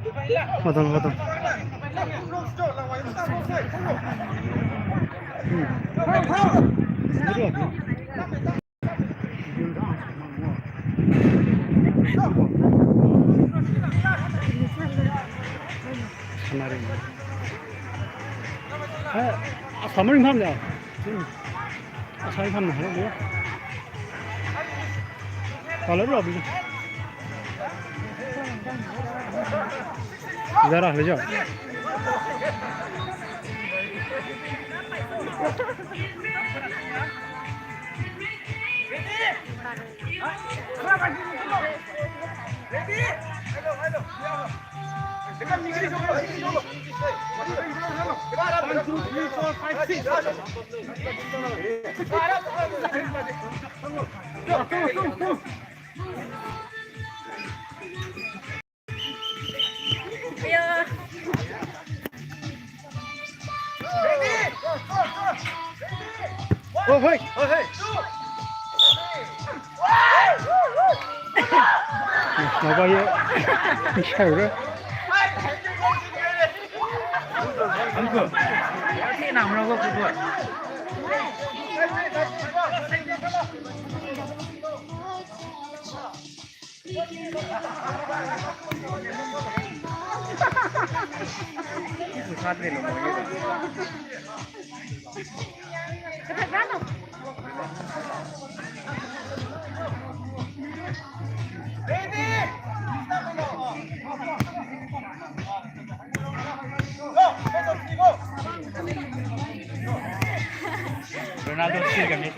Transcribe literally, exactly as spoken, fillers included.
Hold on, hold on. Hmm. Sanare. Eh, asam ring tham ya. Hmm. Asam ring tham na, hello. Hello, Robi. Zara, hello. One, two, three, four, five, six. Oh, hey. Oh, hey. Napa ya? Nishai ura. Uncle, ya ke nam ra ko kuwa. Ronaldo skill kami.